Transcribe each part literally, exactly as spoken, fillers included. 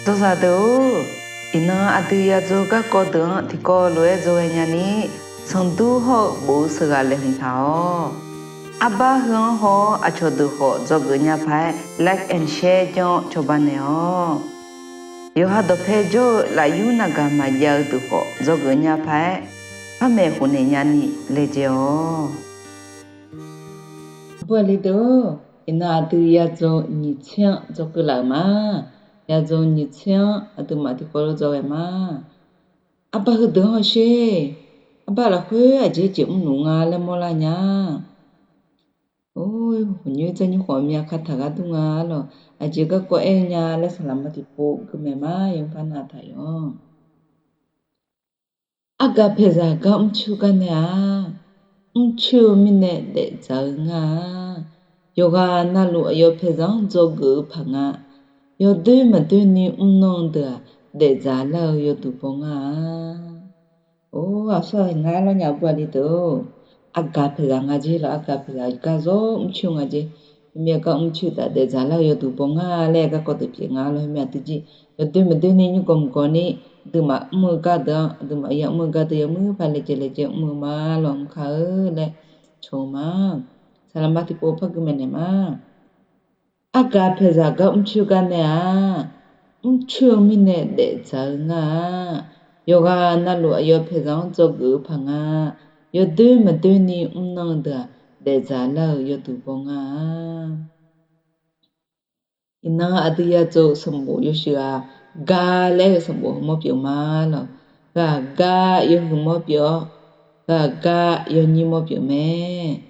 Dzawzaq deuq-or, iqnan aqdui ya dzaw garkawv deuq-anr tiqkawv lof-aer dzawghae nyani, sanqdur hawr-eu bof-eu sheuqghaq laeqhmq taq-awq. Arbar heu-anr haw-awr aqcawq deuq khawf dzawgeuf nya paq-aer like and share janr-awr cawba naeq-awq. Yawqha dawqpae jawr-eu lafyur navgaq maqjav-eu deuq khawf dzawgeuf nya paq-aer, par maeqhu naeq nyani laejae-awq. Aqbur aqli deuq-or, iqnan aqdui ya dzaw nyiq tser-anr dzawgeuf laf-euq ma. Ya dzaw nyiq tser-anr aqduimaf tiqkawv lof dzawghae ma. Arbar heudeuq-anr hawsher. Arbar lafkhoer aqjeq jeq mrluf nga laer mawrlar nya. Or, hawqnyoer dzarnyoer khawf myav kataq ghardur nga lawq. Aqjeq garkawv aer-eu nya laer saqlaqma tiqpov gui maeq ma. Yawqpar navtaq yawq. Argaq paeqzaq gar mrcoer gar nae-aq, mrcoer-eu mirnae daefdzaq-eu nga-a. Yawqghaq navluf aqyawf paeqzaq-anr dzawgeuf-eu paq nga. Yawdoer maqdoerni mrnan-eu deuq-aq, daefdzaq lar-eu yawduq baw nga-a. Or, aqsur ghaq nga-aer lawrnya aqbur aqli deuq-or, argaq paeqzaq nga jer lawq. Argaq paeqzaq gar zawr mrcoer nga jer. Heumirnae gar mrcoer taf daefdzaq lar-eu yawduq baw nga laer garkawv deuq pyeuf nga lawq. Heumirnae aqdui jir yawdoer maqdoerni nymrgawq mqgawqni, aqduimaf mr-eu gar deuq-anr aqduimaf ya mr-eu gar deuq yawmuiq paq laejae laejae mr-eu ma lawq. Mq ka-eu laer cawq-eu ma. Saqlaqma tiqpov par gui maeqnaeq ma. Argaq paeqzaq gar mrcoer gar nae-aq, mrcoer-eu mirnae daefdzaq-eu nga-a. Yawqghaq navluf aqyawf paeqzaq-anr dzawgeuf-eu paq nga. Yawdoer maqdoerni mrnan-eu deuq-aq, daefdzaq lar-eu yawduq baw nga-a. Iqnan aqdui ya dzaw-eu sanqbof yawshuif-aq, gar laer aer-eu sanqbof heumawr pyeuf ma lawq. Ghaq gar yawhuiq mawr pyeuf-awr, ghaq gar yawnyir mawr pyeuf mae.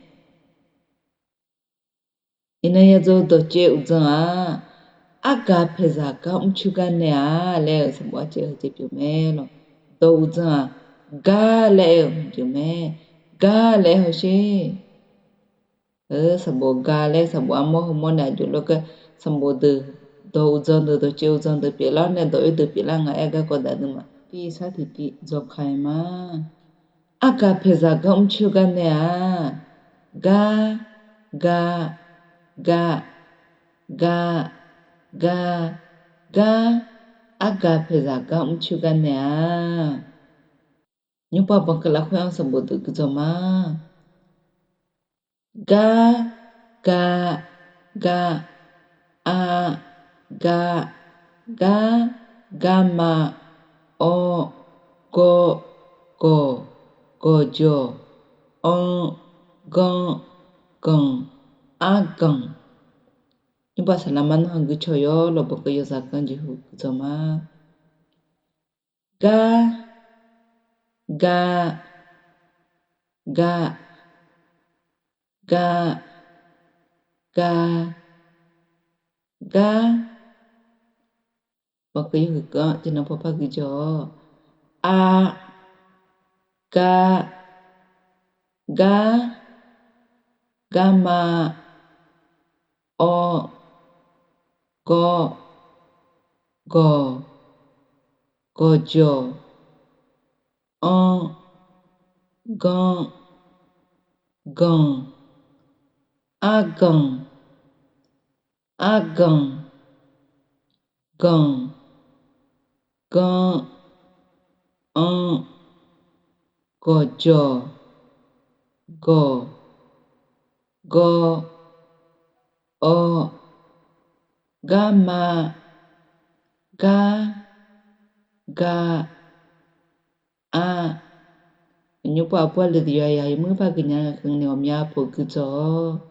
Iqnan ya dzaw dawqcaev uqdzan-aq, argaq paeqzaq gar mrcoer gar nae-aq laer-eu sanqbof arcaev heucaev pyeuf mae lawq. Dawq uqdzan-aq, gar laer aer-eu pyeuf mae. Gar laer aer hawsher. Sanqbof gar laer sanqbof armawr heumawr nae aqjox lawr gar sanqbof deuq, dawq uqdzan deuq, dawqcaev uqdzan deuq pyeuflar-awr nae dawq oer deuq pyeuflar nga aer garkawv daqduimaf tiv sar tiqtiv dzawkaq-eu ma. Argaq paeqzaq gar mrcoer gar nae-aq, gar, gar, gar, gar, gar, gar, argaq paeqzaq gar mrcoer gar nae-aq. Nymrpav banqkeuv lafkhoer-anr sanqbof deuq gui dzawq ma. Gar, gar, gar, ar, gar, gar, garma, awr, gawr, gawq, gawqjawq, anr, ganr, ganq, arganq. Nymrpav saqlaqma nanrha gui caw yawr lawq. Banqkeuv yawzaq ganr jeqhu gui dzawq ma. Gar, gar, gar, gar, gar, gar. Banqkeuv yawhuiq keuv-anr tiqnan pawpar gui dzawq-awq. Ar, gar, gar, garma, awr, gawr, gawq, gawqjawq, anr, ganr, ganq, arganq, arganq, ganq, ganr, anr, gawqjawq, gawq, gawr, awr, garma, gar, gar, ar. Nymrpav aqbur aqli deuq yawqha yawmuiq par gui nya-a, ghawqmya pov gui dzawq-awq.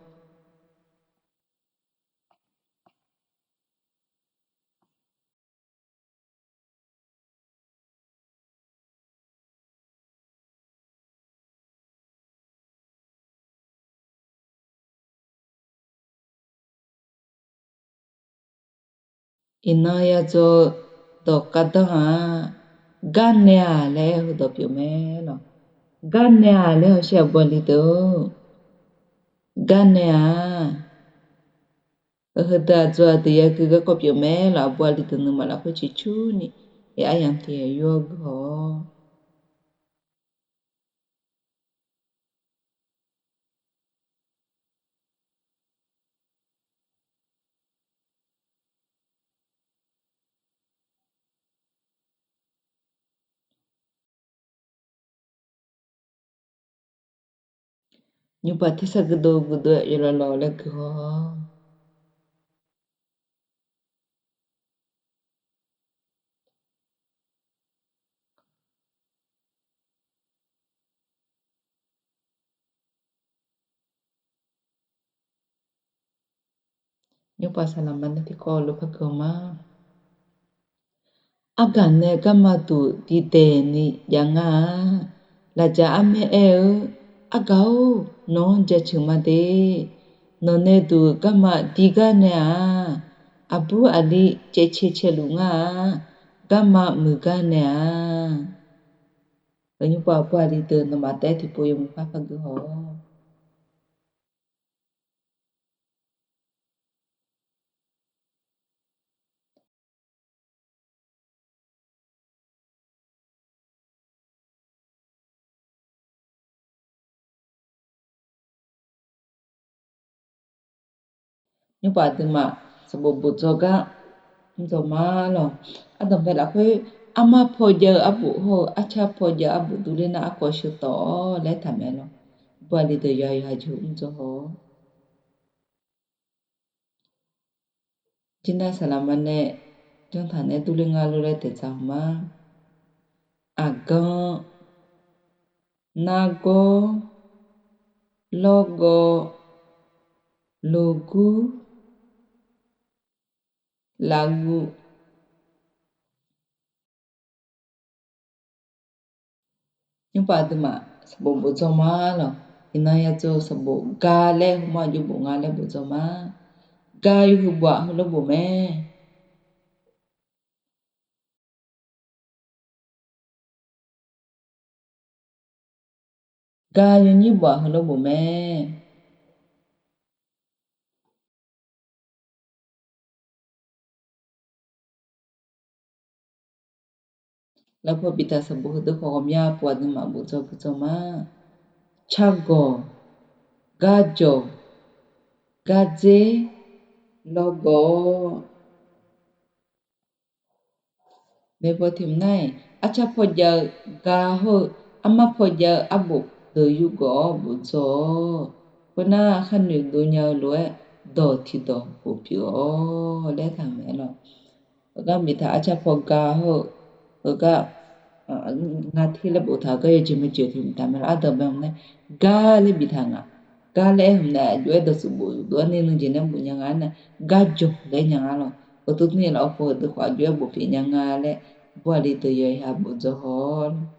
Iqnan ya dzaw-eu dawq gardanr-aq, gar nae-aq laer aer-eu heudawq pyeuf mae lawq. Gar nae-aq laer hawsher aqbur aqli deuq-or. Gar nae-aq, heudeuq aqdzaw aqdeuq yagui garkawv pyeuf mae lawq. Aqbur aqli deuq nuima lafkhoer ciqcurni, aryamq tiq yur-awr gui haw-awq. Nymrpaf tersar guirdov guirdov-aer yawlawv lawq laer guihaw-awq. Nymrpaf saqlaqma nae tiqkawv lof par guihaw ma. Argaq nae garma duq diqdaeq ni jav nga-a. Lafjaq armaer aer-eu, Argaq-or, nawq-anr jaceuq ma de. Nawqnae duq-euq garma diq gar nae-aq, aqbur aqli caevcae caeluf ngar-a. Garma muiq gar nae-a. Nymrpaf aqbur aqli deuq nawmaf taef-aer tiqpov yawmuiq par par guihaw-awq. Nymrpaf aqduimaf sanqbof bof dzaw gar mr dzaw ma lawq. Ardanqbae lafkhoer, armar paw jav-eu arbof hawr-eu arcar paw jav-eu arbof durler nar arkawv sheuq tawf-awr laer taqmaeq lawq. Aqbur aqli deuq yawqha yawqha jeq mr dzaw haw-awq. Jirnar saqlaqma nae janrtaq naeq-aer durler nga lof laer daeqdzaq haw ma. Aqgan, nargawr, lawrgawv, logur, lafguv. Nymrpaf aqduimaf sanqbof bof dzaw ma lawq. Iqnan ya dzaw sanqbof ga laer heu ma, aqjox bof nga laer bof dzaw ma. Ga yawhuiq bof-aq heulof bof mae. Ga yawnyir bof-aq heulof bof mae. Lafpaw biftaq sanqbof heudeuq khawf ghawqmya pov aqduimaf bof dzaw gui dzaw ma. Cargawq, garjawq, gardzer, lawrgawv-awr. Maeqpaw tiq hmq nar-iq, arcar paw jav-eu ga hawr-eu armar paw jav-eu arbof deuq yurgawv-awr bof dzaw-awq. Khoernar, khar noeq dov nya-eu lof-aer dawq tiqdawq bof pyeuf-awq laer taqmaeq lawq. Heugar biftaq arcar paw ga hawr-eu, heugar nga ter laer boftaq-eu gar yawjeq maqjeq tiq hmq taqmaeq lawq. Ardanqbae hmq nar, gar laer biftaq nga. Gar laer aer hmq nar, aqjox-aer dawqtsuif bof dov-awr ni nuijeq nae bof nya nga-aer nar, garjawq laer nya nga lawq. Uqduq tmr-iq lafov heudeuq khawf aqjox-aer bof pyeuf nya nga laer, aqbur aqli deuq yawqha bof dzaw haw-awr lawq.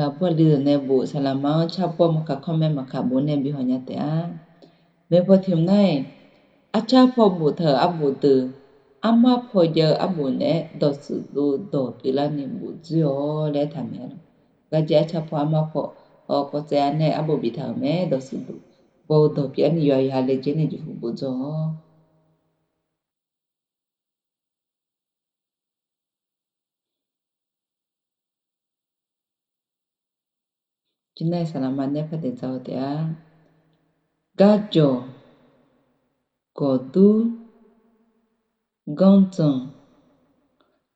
Aqbur aqli deuq nae bof saqlaqma-anr carpawr maqkaq kawr mae maqkaq bof nae bi haw nya taef-a. Maeqpaw tiq hmq nar-iq, arcar paw boftaq-euq arbof deuq, armar paw jav-eu arbof naeq-aer dawqtsuif dov dawq pyeuflarni bof dzoer-awq laer taqmaeq lawq. Garjir arcar paw armar paw, kawv tsaev-a nae arbof biftaq-euq mae dawqtsuif dov, baw-eu dawq pyeuflarni yawqha yawqha laejae nae jeqhu bof dzaw-awq. Jirnar saqlaqma nae par daeqdzaq-eu taef-a. Garjawq, gawqdur, ganrdzanq,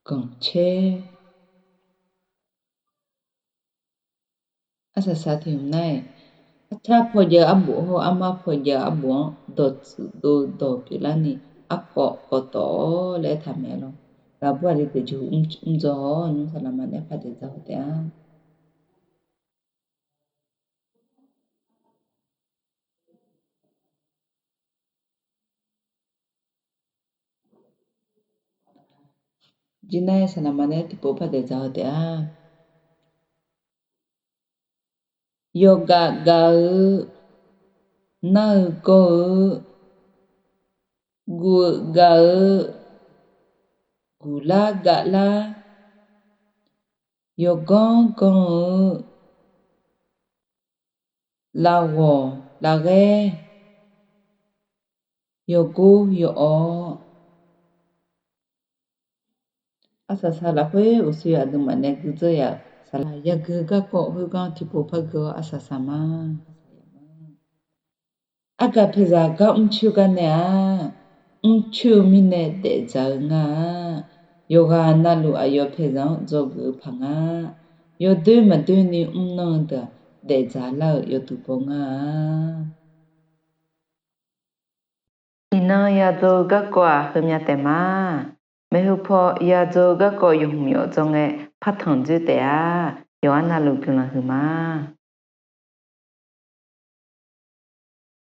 ganqcaer. Arsaq saq tiq hmq nar-iq, arcar paw jav-eu arbof hawr-eu armar paw jav-eu arbof-anr dawqtsuif dov dawq pyeuflarni arkawv kawv tawf-awr laer taqmaeq lawq. Aqbur aqli deuq jeqhu mr dzaw haw-awr, nymr saqlaqma nae par daeqdzaq-eu taef-a. Jirnar saqlaqma nae tiqpov par daeqdzaq-eu taef-a. Yawqgav gav-eu, nar-eu gawr-eu, guv-eu gav-eu, guqlar gavlar, yawqganr ganr-eu, lavghawq lavghaer, yawqgor yawq-awr. Arsaq saq lafkhoer uqshoe aqduimaf nae guidzeur yaf-euq saqlaq yagui garkawv khoergar tiqpov par gui-awr arsaq saq ma. Argaq paeqzaq gar mrcoer gar nae-aq, mrcoer-eu mirnae daefdzaq-eu nga-aq, Yawqghaq navluf aqyawf paeqzaq-anr dzawgeuf-eu paq nga. Yawdoer maqdoer ni mrnan-eu deuq-aq, daefdzaq lar-euq yawduq baw nga-a. Iqnan yadzaw-eu garkawv-aq heumya taef ma. Maeqhu paw yadzaw-eu garkawv yawhmq yawf dzawr ngae partanq dzoer taef-a. Yawqha navluf guiqlanq huiq ma.